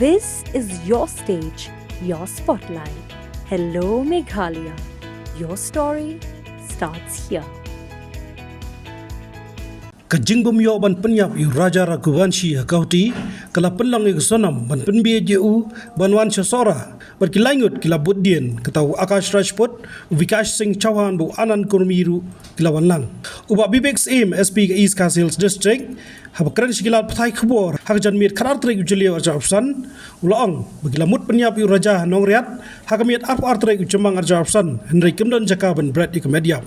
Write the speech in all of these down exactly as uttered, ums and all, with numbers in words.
This is your stage, your spotlight. Hello, Meghalaya. Your story starts here. Ka jingbymïoh ban pynïap ïa u Raja Raghuvanshi ha Guwahati ka la pynlong ïa ka Sonam ban pynbieit ïa u ban wan sha Sohra, bad ki laingut ki la bud dien, kata u Akash Rajput, u Vikash Singh Chauhan bad u Anand Kurmi ruh ki la wan lang. U Bah Vivek Syiem, S P ka East Khasi Hills District, haba kren sha ki lad pathai khubor ha ka janmiet khatar tarik u Jylliew arhajar arphew san, u la ong ba ki la mut pynïap ïa u Raja ha Nongriat ha ka miet arphew ar tarik u Jymmang arhajar arphew san, hynrei kim don jaka ban bret ïa ka met ïap.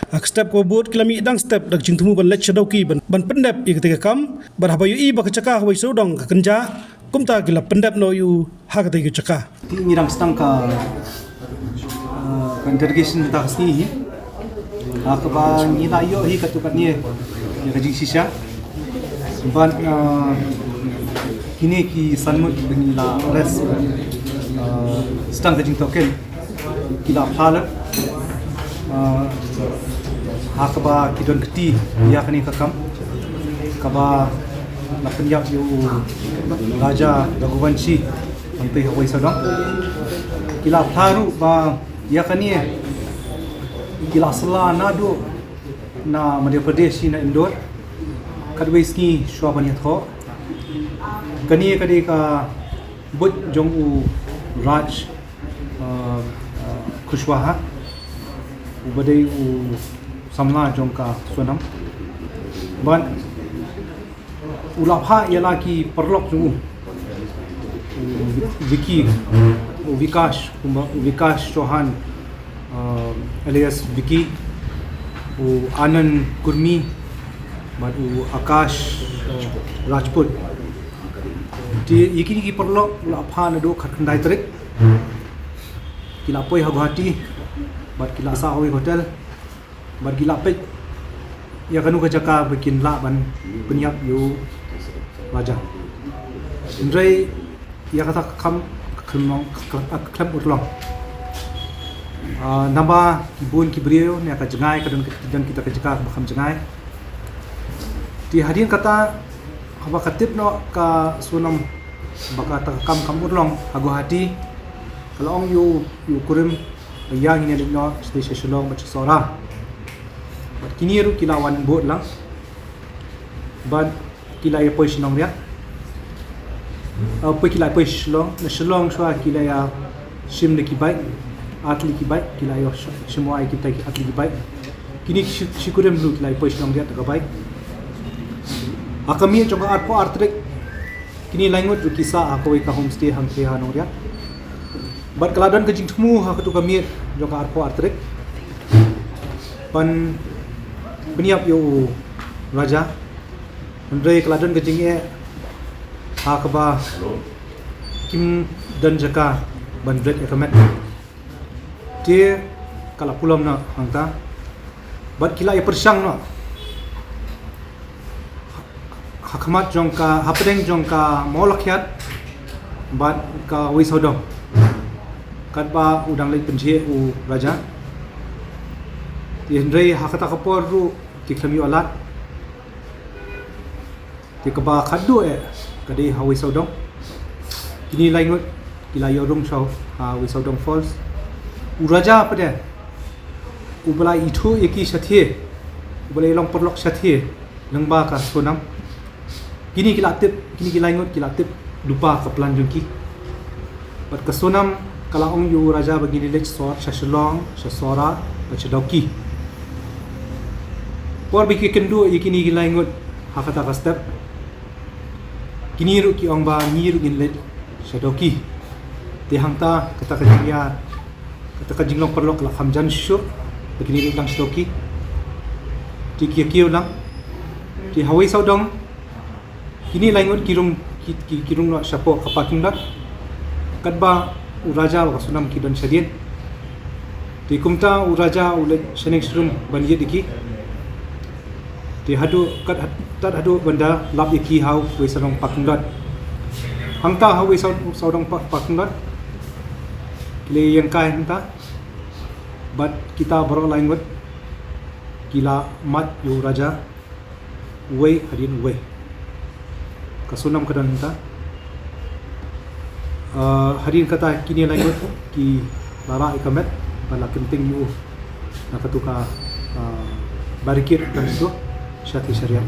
Ha ka step kaba bud ki la mih dang step da ka jingthmu ban leit sha Dawki ban, ban pyndep ïa katei ka kam, bad haba ïohi ba ka jaka ha Wei Sawdong ka kynjah, kumta ki la pyndep noh ïa u ha katei ka jaka. Te ngi dang sdang ka, uh, ka interrogation mynta ka sngi hi. Ha kaba ngi la ïoh hi katto katne ïa ka jingshisha. Bad, uh, kine ki san ngut ba ngi la arrest, uh, sdang ka jingtohkit, ki la phla lut, uh, ha kaba ki don kti ïa kane ka kam kaba la pynïap ïa u Raja Raghuvanshi hangtei ha Wei Sawdong. Ki la phla ruh ba ïa kane ki la syllah naduh na Madhya Pradesh, na Indore, katwei sngi shuwa ban ïathoh. Kane ka dei ka buit jong u Raj, uh, uh, Kushwaha, uba dei u samla jong ka Sonam. Bad u la phah ïa la ki paralok jong u, u Vicky, u Vikash, kumba u Vikash Chauhan, uh, alias Vicky, u Anand Kurmi, bad u Akash, uh, Rajput. Te ïa kine ki paralok u la phah naduh khatkhyndai tarik. Ki la poi ha Guwahati bad ki la sah ha kawei ka hotel bad ki la peit ïa kano ka jaka ba kin lah ban pynïap ïa u Raja. Hynrei ïa kata ka kam ka khlem long, ka khlem, ka khlem urlong. Ah, naba ki bun ki briew ne ka jngai ka don, ka don kita ka jaka kaba kham jngai. Te hadien kata, haba ka tip noh ka Sonam ba kata ka kam kam urlong ha Guwahati, ka la ong ïa u, ïa u kurim ba ïa ngin ïa leit noh sha Shillong bad sha Sohra. Bad kine ruh ki la wan bud lang bad ki la ïa poi sha Nongriat. Uh, poi ki la poi Shillong, na Shillong shuwa ki la ïa shim da ki bike, ar tylli ki bike, ki la ïa sh-, shim wai kita ki ar tylli ki bike. Kine shi, shi kurim ruh ki la ïa poi sha Nongriat da ka bike. Ha ka miet jong ka arphew ar tarik, kine laingut ruh ki sah ha kawei ka homestay hangtei ha Nongriat. Bad ka la don ka jingthmu ha kato ka miet jong ka arphew ar tarik ban pynïap ïa u Raja. Hynrei ka la don ka jingeh ha kaba kim don jaka ban bret ïa ka met. Te ka la pulom noh hangta bad ki la ïa pyrshang noh ha khmat jong ka, hapdeng jong ka Mawlakhiat bad ka Wei Sawdong, katba u dang leit pynjhieh u Raja. Te hynrei ha kata ka por ruh ki khlem ïoh lad. Te kaba khatduh eh ka dei ha Wei Sawdong. Kine laingut ki la ïoh rung sha ha Wei Sawdong Falls. U Raja pat uba la ithuh ïa ki shathie, uba la long paralok shathie lyngba ka Sonam. Kine ki la tip, kine ki laingut ki la tip lypa ka plan jong ki. Bad ka Sonam ka la ong ïa u Raja ba ngin ïa leit sha Shillong, sha Sohra bad sha Dawki. Por ba ki kynduh ïa kine ki laingut ha kata ka step, kine ruh ki ong ba ngi ruh ngin leit sha Dawki. Te hangta kata ka jingïa, kata ka jinglong paralok ka la kham jan shuh ba kine leit lang sha Dawki. Te ki ïa kiew lang. Te ha Wei Sawdong kine laingut ki rung, ki, ki, ki rung noh shapoh ka parking lot, katba u Raja bad ka Sonam ki don shadien. Te kumta u Raja u leit shaneng sharum ban ïit ïa ki. Te haduh, kat had-, tad haduh ban da lap ïa ki ha Wei Sawdong parking lot. Hangta ha Wei Saw-, Sawdong pa-, parking lot ki la ïeng kai hangta bad kita baroh laingut ki la mad ïa u Raja uwei hadien uwei. Ka Sonam ka don hangta. Uh, hadien kata kine laingut ki la rah ïa ka met bad la kynting ïa u na katu ka, uh, barricade, katu shathie shariat.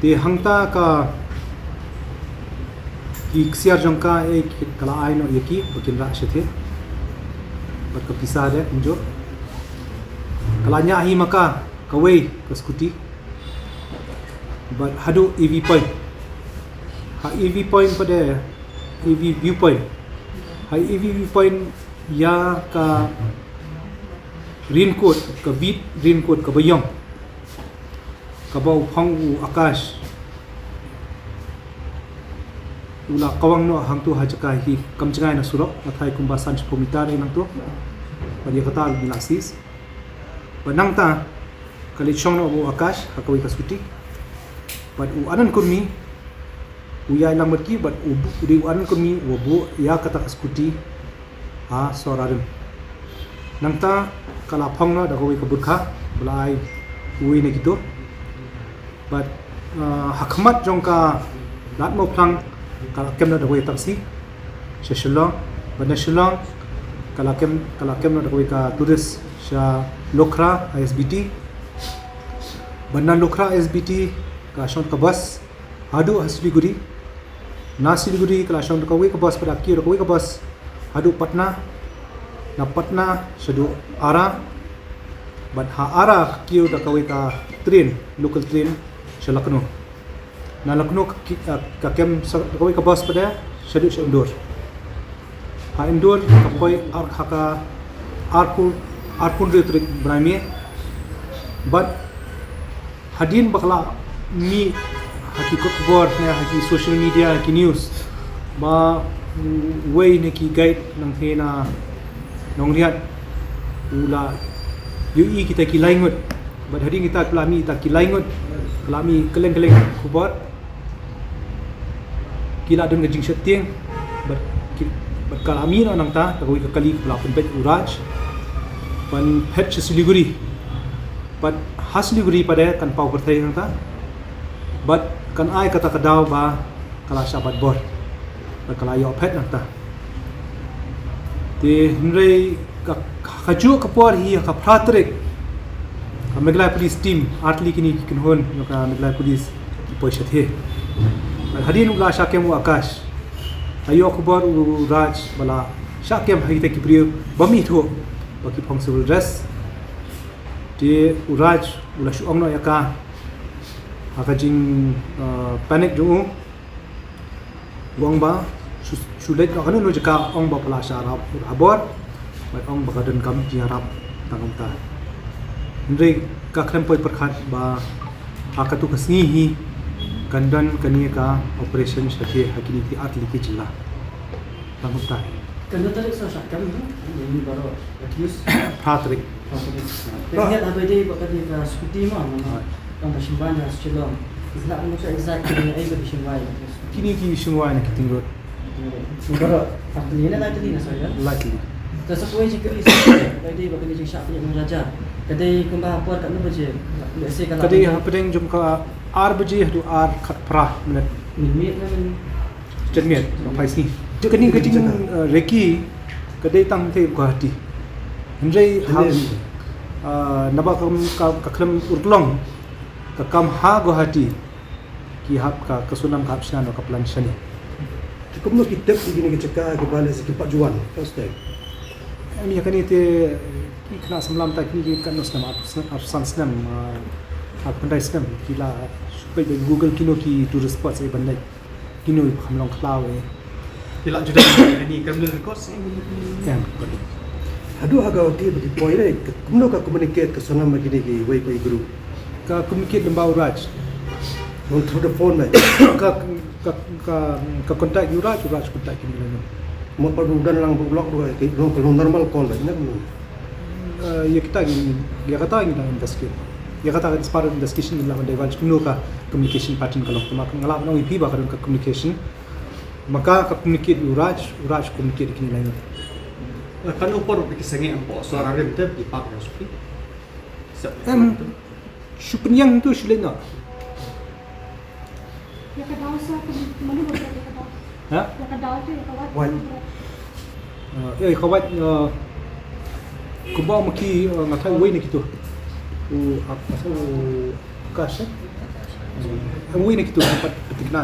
Te hangta ka, ki ksiar jong ka, eh, ka la ai noh ïa ki ba kin rah shathie bad ka pisa de kumjuh. Ka la ñiah hi ma ka kawei ka scooty bad haduh A V point. Ha A V point pat de, A V viewpoint. Ha A V viewpoint ïa ka raincoat, ka bit raincoat kaba ïong kaba u phong u Akash u la kawang noh hangtu ha jaka hi, kam jngai na surok, la thait kumba san shiphew meter nangtu. Bad ïa kata ngi la seize. Bad nangta ka leit shong noh u Akash ha kawei ka scooty. Bad u Anand Kurmi u ïaid lang bad ki, bad u bu-, u dei u Anand Kurmi u buh ïa kata ka scooty ha Sohra Rim. Nangta ka la phong noh da kawei ka burkha ba la ai uwei na kito. Bad, uh, ha khmat jong ka Lad Mawphlang ka la kem noh da kawei ka taxi sha Shillong. Bad na Shillong ka la kem, ka la kem noh da kawei ka tourist sha Lukhra I S B T. Bad na Lukhra I S B T ka shong ka bus haduh ha Siliguri. Na Siliguri ka la shong da kawei ka bus, pat da kiew da kawei ka bus haduh Patna. Na Patna shaduh Ara. Bad ha Ara ka kiew da kawei ka train, local train sha Lucknow. Na Lucknow ka ki-, ka kem sa-, da kawei ka bus pat de shaduh sha Indore. Ha Indore ka poi ar-, ha ka arphew, arphew hynriew tarik bnai May. Bad hadien ba ka la mih ha ki kot khubor ne ha ki social media, ha ki news, ba uwei na ki guide nangtei na Nongriat u la ïohi kita ki laingut. Bad hadien kita ki la mih kita ki laingut, ki la mih kylleng kylleng khubor, ki la don ka jingsheptieng. Bad ki, bad ka la mih noh nangta da kawei ka kali kaba la pynbeit u Raj ban phet sha Siliguri. Bad ha Siliguri pat de kan paw pyrthei nangta. Bad kan ai kata ka daw ba ka la shah bat bor. Bad ka la ïoh phet nangta. Te hynrei ka, kajuh ka por hi ha ka phra tarik ka Meghalaya Police Team, ar tylli kine ki kynhun jong ka Meghalaya Police ki poi shathie. Bad hadien u la shah kem u Akash, la ïoh khubor u Raj ba la shah kem ha kita ki briew bym ithuh ba ki phong civil dress. Te u Raj u la shu ong noh ïa ka ha ka jing, uh, panic jong u. U ong ba shu, shu leit noh kano kano jaka, ong ba pala sha rap ha bor, bad ong ba ka donkam jingïarap tang kumta. Hynrei ka khlem poi pyrkhat ba ha katu ka sngi hi kan don kane ka operation shathie ha kine ki artylli ki jylla. Tang kumta. Kano tarik sa shah kem, ha? Ïa ini baroh accused. Phra tarik. Phra tarik. Te ngi ïa haba dei ba kane ka scooty ma, ma. Hooid. Tang ba shim wai na Shillong. Is not exact kine, ai ba ki shim wai. Kine ki shim wai na Keating Road. Baroh artylli ne lai tylli na sa ïa? Lai tylli. Te sa kawei jingkylli sa, haba dei ba kane jingshah pynïaid Mawraja, ka dei kumba ha por katno baje? Let's say ka la, ka dei hapdeng jong ka ar baje haduh ar khatphra minit. Minit ne min Janmiet, ba phai sngi. Kane ka jing, eh, recce ka dei tang te Guwahati. Hynrei ha, eh, naba ka, ka, ka khlem urlong ka kam ha Guwahati, ki hap ka, ka Sonam ka hap shna noh ka plan shane. Te kumno ki tip ïa kine ki jaka kiba lehse kim pat ju wan first time? Em, ïa kane te ki khynnah samla mynta kine ki katno snem, arphew snem, arphew san snem, eh, arphew khyndai snem, ki la shu peit da Google kino ki tourist spots eh ban leit. Kino i kham long khlaw eh. Ki la ju don any criminal records? Em, kordit. Haduh ha Guwahati ba ki poi ne, kumno ka communicate ka Sonam bad kine kiwei pat ki group? Ka communicate lyngba u Raj. Long through the phone ne? Ka, ka, ka, ka contact u Raj, u Raj contact kine lano. Mo pat u don lang block ruh, ki long, long normal call ne, kumno? Eh, ïa kita ngi, ïa kata ngi dang investigate. Ïa kata as part of investigation ngi lah ban divulge kumno ka communication pattern ka long. Te ma nga lah ban ong ïa phi ba ka don ka communication. Ma ka, ka communicate ïa u Raj, u Raj communicate ïa kine laingut. Eh, katno por ba ki sangeh hapoh Sohra Rim te ba ki park ïa u scooty? Em, shu pynïeng tu shu leit noh. Ïa ka daw sa ka mano ba ïa ka daw. Ha? Ïa ka dal tu, ïa ka wait. Wait. Eh, ïa ka wait, eh, kumba ma ki, eh, nga thait wei na kitu. U, ah, nga thait u Kash, eh? Eh, wei na kitu, pat petikna.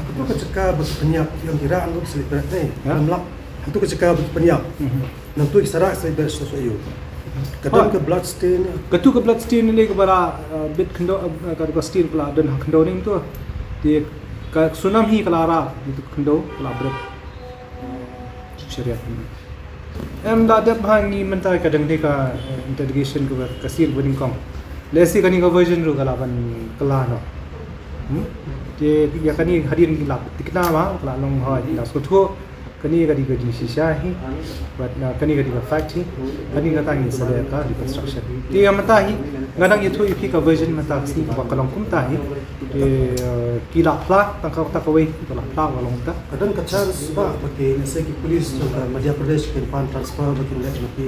Hato ka jaka ba ki pynïap ïa ki rah ngut sli bret ne? Ha? Lam lap. Hato ka jaka ba ki pynïap. Mhm. Nangtu ki sa rah sli bret sa sa ïu. Ka don ka blood stain. Katu ka blood stain ne ka ba rah, eh, bit khyndew, eh, ka, ka stain ka la don ha khyndew ne tu. Te ka snam hi ka la rah, itu khyndew ka la bret. Shariat. Em da dep ha ngi mynta ka dang dei ka, eh, interrogation ka, ka sien ba nyngkong. Lehse kane ka version ruh ka la ban kylla noh. Hmm? Te ïa kane hadien ki la tikna ba ka la long ha ki la sngewthuh. Kane ka dei ka jingshisha hi. Bad, uh, kane ka dei ka fact hi. Kane ka tang ngi sa leh ka reconstruction. Te ïa mynta hi nga dang ïathuh ïa phi ka version mynta ka sngi ba ka long kumta hi. Te, uh, ki la phla tang ka, tang kawei ki la phla ka long kumta. Ka don ka chance ba, ba ki, lehse ki police jong ka Madhya Pradesh kin pan transfer ba kin leh na phi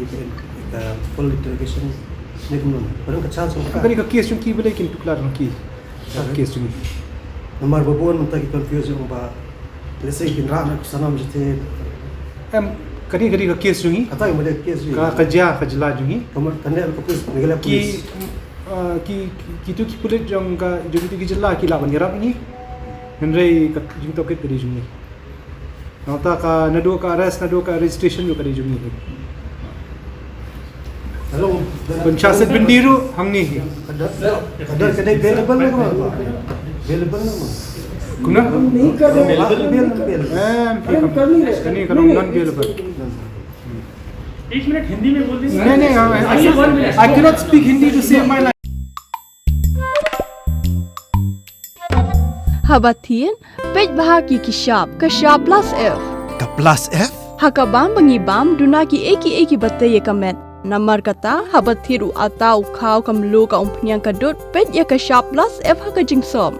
ka full interrogation ne kumno? Ka don ka chance ba ka. Kane ka case jong ki balei kin tuklar jong ki. Ka case jong ki. Namar ba bun mynta ki confuse jong ba, lehse kin rah na ka snam jete. Em, kane, kane ka case jong ki. Kata ka mada case jong ki. Ka, ka jia, ka jylla jong ki. Ka mut, ka ne ka police, Meghalaya police. Ki, ah, ki, ki, kitu ki pulit jong ka, jong kitu ki jylla ki lah ban ïarap ngi. Hynrei ka jingtohkit ka dei jong ngi. Nangta ka naduh ka arrest, naduh ka registration ruh ka dei jong ngi. Hello. Ban sha set bynta ruh hangne hi. Ka dei, ka dei, ka dei bailable ne? Bailable ne? Kumno? Bail, bail. Em, kane ka long non bailable. एक मिनट, हिंदी में बोल दीजिए। नहीं, नहीं, I, I, I cannot speak Hindi to save my life. Haba thied, peit bha ïa ki shap, ka shap plus F. Ka plus F? Ha ka bam ba ngi bam, duna kiei kiei kiba tei ïa ka met. Namar kata, haba thied u atta, u khaw, ka mluh, ka umphniang, ka dud, peit ïa ka shap plus F ha ka jingsop.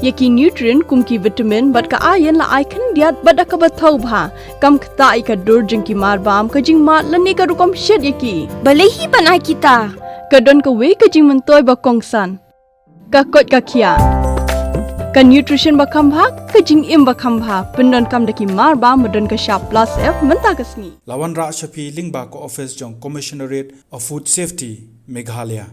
Ïa ki nutrient kum ki vitamin bad ka iron la ai khyndiat bad da kaba thew bha. Kam ktah ïa ka dur jong ki marbam, ka jingmad lane ka rukom shet ïa ki. Balei hi ban ai kita? Ka don kawei ka jingmyntoi ba kongsan. Ka koit ka khiah. Ka nutrition ba kham bha, ka jingim ba kham bha. Pyndonkam da ki marbam ba don ka shap plus F mynta ka sngi. La wanrah sha phi lyngba ka office jong Commissionerate of Food Safety, Meghalaya.